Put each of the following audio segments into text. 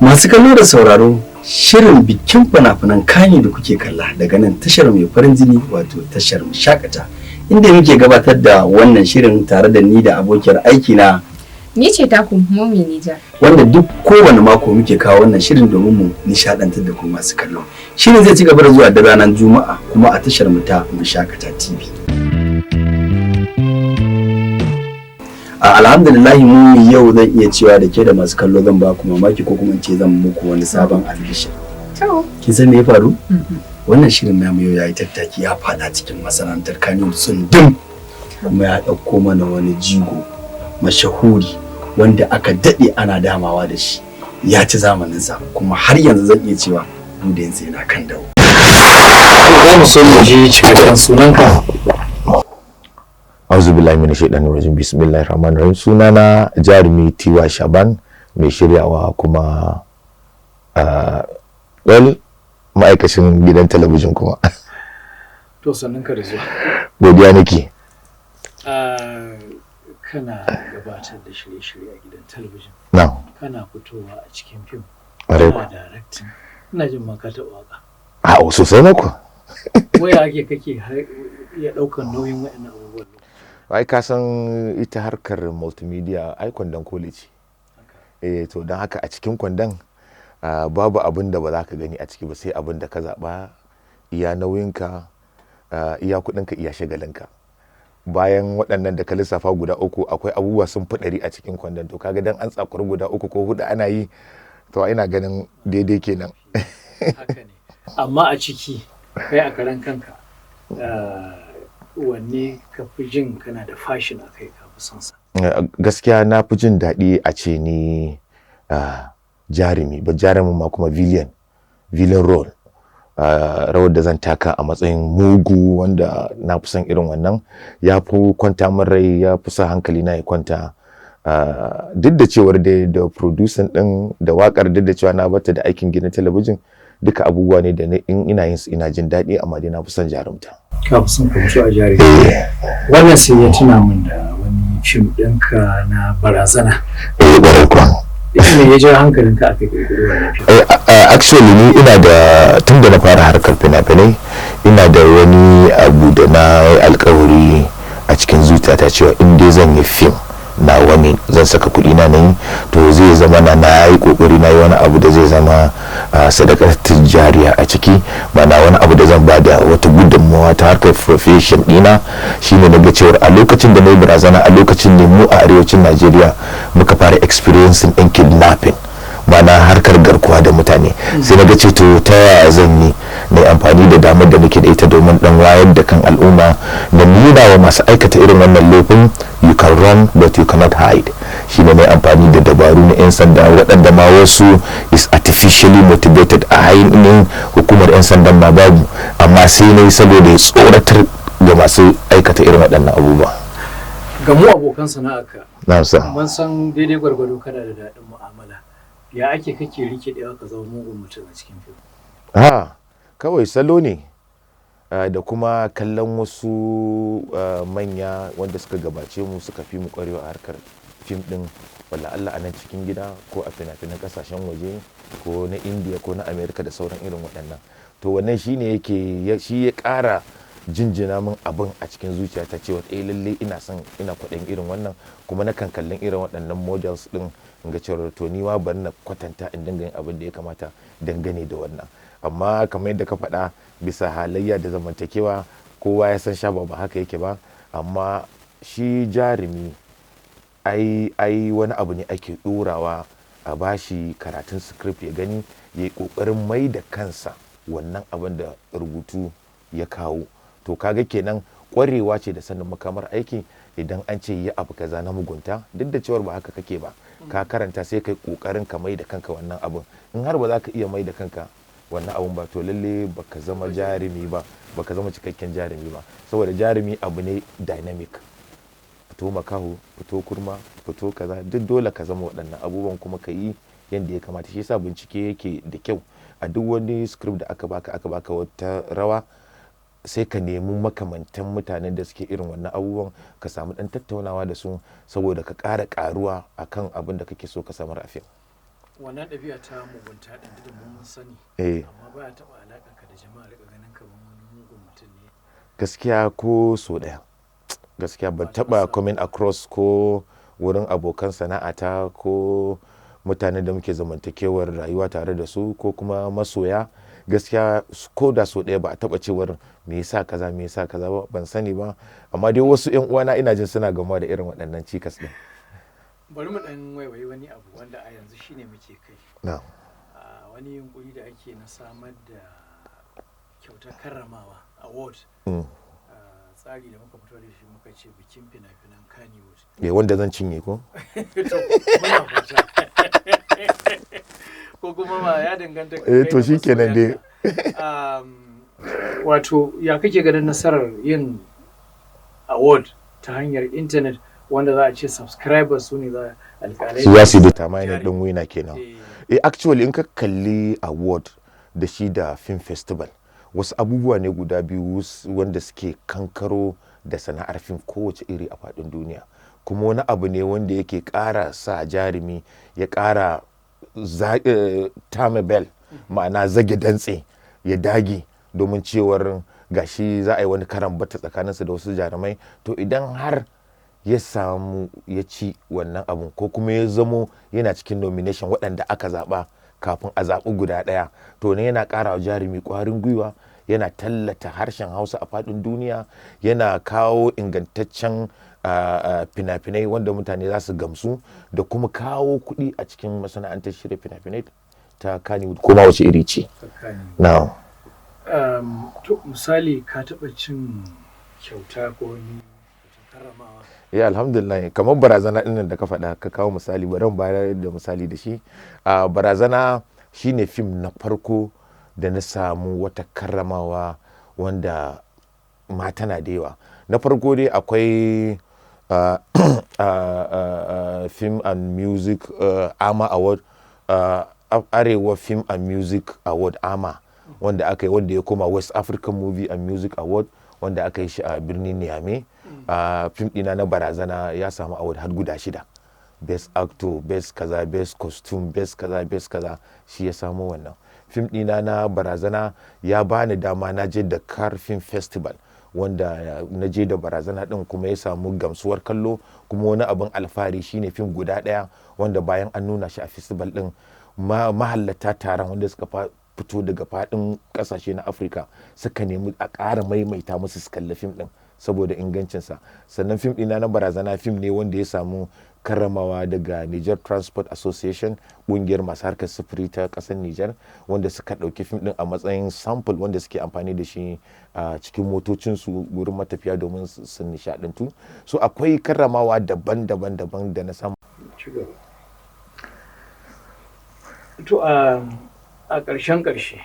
Masu kallo da sauraro, shirin bikin fina-finan Kannywood da kuke kalla daga nan tashar mai farin jini, wato tashar Shakata, inda muke gabatar da wannan shirin tare da ni da abokiyar aiki na. Ni ce taku Momi Nijar. Wanda duk kowane mako muke kawo wannan shirin domin mu nishadantar da ku masu kallo. Shirin zai ci gaba da zuwa da ranar Juma'a kuma a tashar mu ta Shakata TV. Alhamdulillah, mu yau zan iya cewa da ke da masu kallo zan ba ku mamaki, ko kuma in ce zan muku wani sabon albishir. To. Kin san me ya faru? Wannan shirin namu yau ya yi tattaki ya fada cikin masana'antar Kannywood tsundum, kuma ya ɗauko mana wani jigo mashahuri wanda aka daɗe ana damawa da shi, ya ci zamaninsa, kuma har yanzu zan iya cewa ludayinsa yana kan dawo. Za mu so mu ji cikakken sunanka. Auzu billahi minash shaitanir rajim. Bismillahir rahmanir rahim. Sunana Jarumi Tiwa Shaban, mai shiryawa kuma well, ma'aikacin gidan talabijin kuma. To, sannan ka da zuwa. Godiya nake. Kana gabatar da shirye-shirye a gidan talabijin. Na. Kana fitowa a cikin fim. Ƙwarai. Kana directing. Ina jin ma ka taɓa waka. A, sosai ma kuwa. Waya ake kake har iya ɗaukar nauyin waɗannan abubuwan? Ai ka san ita harkar multimedia ai kwandon koli ce. Eh, to don haka a cikin kwandon babu abin da ba za ka gani a ciki ba, sai abin da ka zaɓa, iya nauyinka, iya kuɗinka, iya shagalinka. Bayan waɗannan da ka lissafa guda uku, akwai abubuwa sun fi 100 a cikin kwandon. To kaga dan an tsakuri guda uku ko huɗu ana yi, to ina ganin daidai kenan. Haka ne. Amma a ciki kai a karan kanka, wanne ka fi jin kana da passion a kai, ka fi son sa? Gaskiya na fi jin daɗi a ce ni jarumi ba, jarumin ma kuma villain role, rawar da zan taka a matsayin mugu, wanda na fi son irin wannan, ya fi kwanta min rai, ya fi sa hankali na ya kwanta. Duk da cewar dai da producing din da wakar, duk da cewa na bata da aikin gidan talabijin, duka abubuwa ne da in ina yin su ina jin daɗi, amma dai na fi son jarumta. Ka fi son ka fito a jarumi. Wannan sai ya tuna min da wani fim ɗinka na Barazana. Eh, ƙwarai kuwa. Me ya ja hankalinka aka ƙirƙiri wannan fim? Actually ni ina da, tun da na fara harkar fina-finai, ina da wani abu da na yi alkawari a cikin zuciyata cewa in dai zan yi fim na wani, zan saka kuɗi na yi, to zai zama na yi kokari na yi wani abu da zai zama sadakar jariya a ciki, ba na wani abu da zan ba da wata gudunmawa ta harkar profession ɗina. Shine na ga cewar a lokacin da na yi Barazana, a lokacin ne mu a arewacin Najeriya muka fara experiencing ɗin kidnapping, ma'ana harkar garkuwa da mutane. Sai na ga ce to ta yaya zan yi na yi amfani da damar da nake da ita domin dan wayar da kan al'umma na nuna wa masu aikata irin wannan laifin, you can run but you cannot hide. Shine na yi amfani da dabaru na 'yan sanda, waɗanda ma wasu is artificially motivated, a ainihin hukumar 'yan sandan ma babu, amma sai na yi saboda ya tsoratar ga masu aikata irin waɗannan abubuwa. Ga mu abokan sana'arka, Na sa. mun san daidai gwargwado kana da daɗin mu'amala. Ya ake kake rikidewa ka zama mugun mutum a cikin fim? Ha, kawai salo ne da kuma kallon wasu manya wanda suka gabace mu, suka fi mu kwarewa a harkar fim din, wala Allah a nan cikin gida ko a fina-finan kasashen waje, ko na India ko na America da sauran irin waɗannan. To wannan shine yake shi ya ƙara jinjina min abin a cikin zuciyata cewa eh, lalle ina son, ina kwaɗayin irin wannan, kuma nakan kallon irin waɗannan models din in ga cewa to ni ma bari na kwatanta in dinga yin abin da ya kamata dangane da wannan. Amma kamar yadda ka faɗa, bisa halayya da zamantakewa, kowa ya san Shaba ba haka yake ba. Amma shi jarumi ai wani abu ne ake ɗorawa a bashi karatun script, ya gani, ya yi ƙoƙarin mai da kansa wannan abin da rubutu ya kawo. To kaga kenan ƙwarewa ce da sanin makamar aiki. Idan an ce yi abu kaza na mugunta, duk da cewar ba haka kake ba, ka karanta, sai kai ƙoƙarin ka mai da kanka wannan abin. In har ba za ka iya mai da kanka wannan abun ba, to lalle baka zama jarumi ba, baka zama cikakken jarumi ba, saboda jarumi abu ne dynamic. Fito makaho, fito kurma, fito kaza, duk dole ka zama waɗannan abubuwan kuma ka yi yadda ya kamata. Shi yasa bincike yake da kyau. A duk wani script da aka baka wata rawa, sai ka nemi makamantan mutanen da suke irin wannan abubuwan, ka samu ɗan tattaunawa da su, saboda ka ƙara ƙaruwa akan abin da kake so ka samar a fim. Wannan ɗabi'a ta mugunta ɗin da mun sani, eh, amma ba ya taɓa alaƙa ka da jama'a rika ganin kamar wani mugun mutum ne? Gaskiya ko so ɗaya, gaskiya ban taɓa coming across ko wurin abokan sana'ata ko mutanen da muke zamantakewar rayuwa tare da su ko kuma masoya, gaskiya ko da so ɗaya ba a taɓa cewar me yasa kaza, me yasa kaza ba. Ban sani ba, amma dai wasu yan uwana ina jin suna gamuwa da irin waɗannan cikas ɗin. Bari mu ɗan waiwayi wani abu wanda a yanzu shine muke kai. Na. A wani yunkuri da ake na samar da kyautar karramawa, award, tsari da muka fito da shi, muka ce bikin fina-finan Kannywood. Eh, wanda zan cinye ko? To, muna fata, ko kuma ma ya danganta ka Eh, kai to da shikenan dai. masoyanka. Wato ya kake ganin nasarar yin award ta hanyar intanet, wanda za a ce subscribers su ne za alƙalai Su za su determine din winner kenan? Eh. Eh, actually in ka kalli award da shi da film festival, wasu abubuwa ne guda biyu wanda suke kankaro da sana'ar fim kowace iri a faɗin duniya, kuma wani abu ne wanda yake ƙara sa jarumi ya ƙara tame bel, ma'ana zage dantse ya dage, domin cewar gashi za a yi wani karan bata tsakaninsa da wasu jarumai. To idan har ya samu ya ci wannan abun, ko kuma ya zamo yana cikin nomination waɗanda aka zaɓa kafin a zaɓi guda ɗaya, to ne yana ƙara wa jarumi ƙwarin gwiwa, yana tallata harshen Hausa a faɗin duniya, yana kawo ingantaccen fina-finai wanda mutane za su gamsu, da kuma kawo kuɗi a cikin masana'antar shirya fina-finai ta Kannywood, ko ma wace iri ce. Tsakani. Na. To misali, ka taɓa cin kyauta ko wani kyautar karramawa? Ya, alhamdulillah, kamar Barazana ɗinnan da ka faɗa, ka kawo misali, bari in bayar da misali da shi. A Barazana shine fim na farko da na samu wata karramawa wanda mata na da yawa. Na farko dai akwai Film and Music AMA Award, Arewa Film and Music Award, AMA, wanda aka yi, wanda ya koma West African Movie and Music Award, wanda aka yi shi a birnin Niamey. Fim ɗina na Barazana ya samu award har guda shida: best actor, best kaza, best costume, best kaza, best kaza. Shi ya samu wannan. Fim ɗina na Barazana ya bani dama na je Dakar Film Festival, wanda na je da Barazana ɗin, kuma ya samu gamsuwar kallo. Kuma wani abin alfahari shine fim guda ɗaya wanda bayan an nuna shi a festival ɗin, mahallata taron wanda suka fito daga faɗin ƙasashe na Afirka suka nemi a ƙara maimaita musu su kalli fim ɗin saboda ingancinsa. Sannan fim ɗina na Barazana fim ne wanda ya samu karramawa daga Niger Transport Association, ƙungiyar masu harkar sufuri ta ƙasar Niger, wanda suka ɗauki fim ɗin a matsayin sample wanda suke amfani da shi a cikin motocinsu wurin matafiya domin su nishaɗantu. So akwai karramawa daban-daban daban da na samu. Ci gaba. To, a ƙarshen ƙarshe,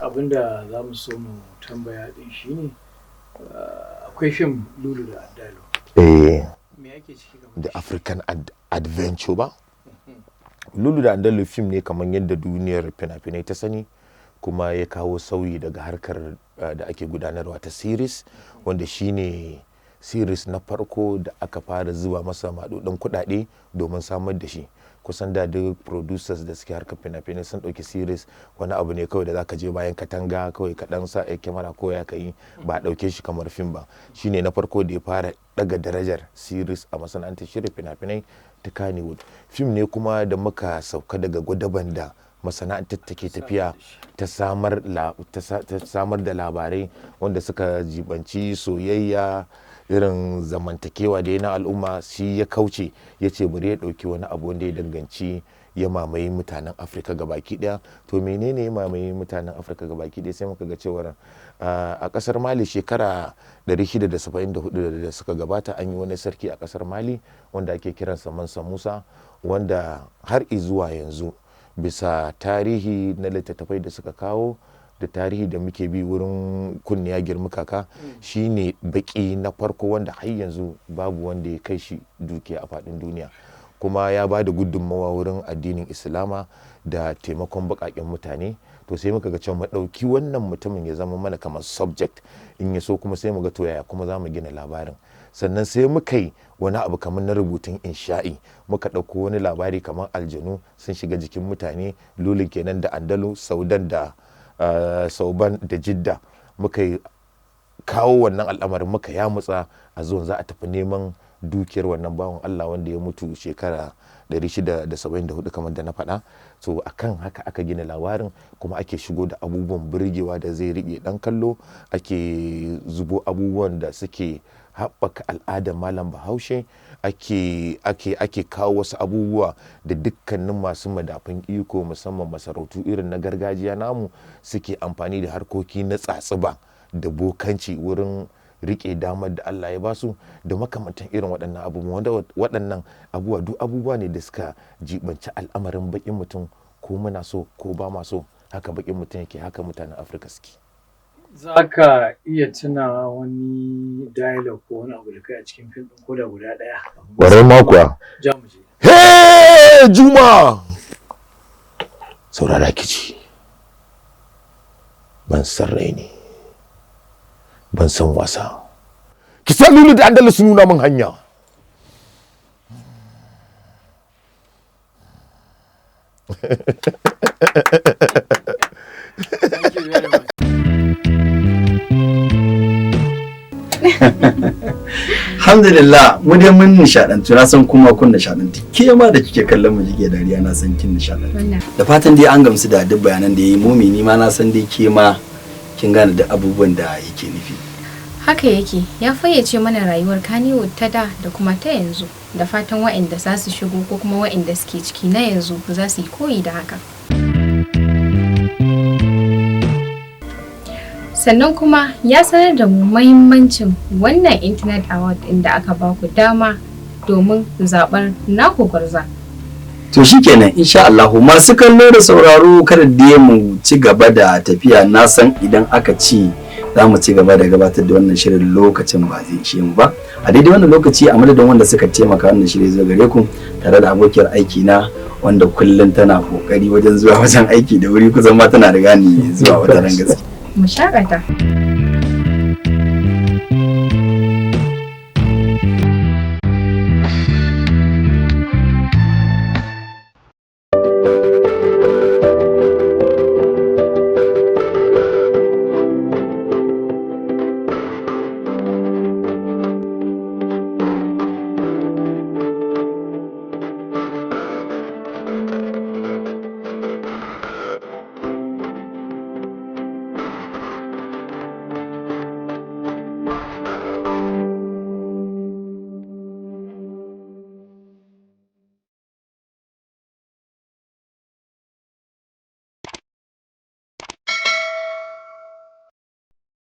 abinda za mu so mu tambaya din shine, akwai fim Lulu da Addalo. Eh. Me ake ciki game The da shi? African Adventure ba. Lulu da Andalu fim ne kamar yadda duniyar fina-finai ta sani, kuma ya kawo sauyi daga harkar da ake gudanarwa ta series, wanda shine series na farko da aka fara zuba masa maɗuɗin kuɗaɗe domin samar da shi. Kusan da duk producers da suke harkar fina-finai sun ɗauki series wani abu ne kawai da zaka je bayan katanga kawai ka ɗan sa a kyamara ko ya ka yi, ba a ɗauke shi kamar fim ba. Shine na farko da ya fara ɗaga darajar series a masana'antar shirya fina-finai ta Kannywood. Fim ne kuma da muka sauka daga gwadaban da masana'antar take tafiya ta samar da labarai wanda suka jibanci soyayya, irin zamantakewa da na al'umma. Shi ya kauce, ya ce bari ya ɗauki wani abu wanda ya danganci ya mamaye mutanen Afirka gabaki ɗaya. To menene ya mamaye mutanen Afirka gabaki ɗaya? Sai muka ga cewar a ƙasar Mali, shekara 674 da suka gabata, an yi wani sarki a ƙasar Mali wanda ake kiransa Mansa Musa, wanda har izuwa yanzu, bisa tarihi na littattafai da suka kawo da tarihi da muke bi wurin kunniya girmi kaka, shine baki na farko wanda har yanzu babu wanda ya kai shi dukiya a faɗin duniya. Kuma ya ba da gudunmawa wurin addinin Islama da taimakon baƙaƙen mutane. To sai muka ga cewa mu ɗauki wannan mutumin ya zama mana kamar subject, in ya so kuma sai mu ga to yaya kuma za mu gina labarin. Sannan sai muka yi wani abu kamar na rubutun insha'i, muka ɗauko wani labari kamar aljanu sun shiga jikin mutane, Lulun kenan da Andalu, Saudan da Sauban da Jidda. Muka yi kawo wannan al'amarin, muka yamutsa a zuwan za a tafi neman dukiyar wannan bawan Allah wanda ya mutu shekara 674 kamar da na faɗa. So akan haka aka gina labarin, kuma ake shigo da abubuwan burgewa da zai riƙe ɗan kallo, ake zubo abubuwan da suke haɓaka al'adar malam Bahaushe, ake kawo wasu abubuwa da dukkanin masu madafun iko, musamman masarautu irin na gargajiya namu, suke amfani da harkoki na tsatsuba da bokanci wurin rike damar da Allah ya basu da makamantan irin waɗannan abubuwa. Wanda waɗannan abubuwa duk abubuwa ne da suka jibanci al'amarin baƙin mutum, ko muna so ko ba ma so, haka baƙin mutum yake, haka mutanen Afirka suke. Za ka iya tuna wani dialogue ko wani abu da kai a cikin fim ɗin, ko da guda ɗaya? Ƙwarai ma kuwa. Ja mu je. Hey Juma, saurara ki ji, ban san rai ne, ban san wasa, ki san Lulu da Andalus su nuna min hanya. Thank you very much. Alhamdulillah, mu dai mun nishadantu, na san kuma kun nishadantu. Ke ma da kike kallon mu kike dariya, na san kin nishadantu. Wannan. Da fatan dai an gamsu da duk bayanan da yayi. Momi, ni ma na san dai ke ma kin gane da abubuwan da yake nufi. Haka yake, ya fayyace mana rayuwar Kannywood ta da da kuma ta yanzu. Da fatan waɗanda za su shigo ko kuma waɗanda suke ciki na yanzu za su yi koyi da haka. Sannan kuma ya sanar da mu mahimmancin wannan Internet Award ɗin da aka ba ku dama domin zaɓar naku gwarza. To shikenan, insha Allahu, masu kallo da sauraro, kada da mu ci gaba da tafiya. Na san idan aka ci za mu ci gaba da gabatar da wannan shirin, lokacin ba zai ishe mu ba. A daidai wannan lokaci, a madadin wanda suka taimaka wannan shirin zuwa gare ku, tare da abokiyar aiki na wanda kullum tana kokari wajen zuwa wajen aiki da wuri, kusan ma tana riga ni zuwa wata ran gaske. Mu shakata.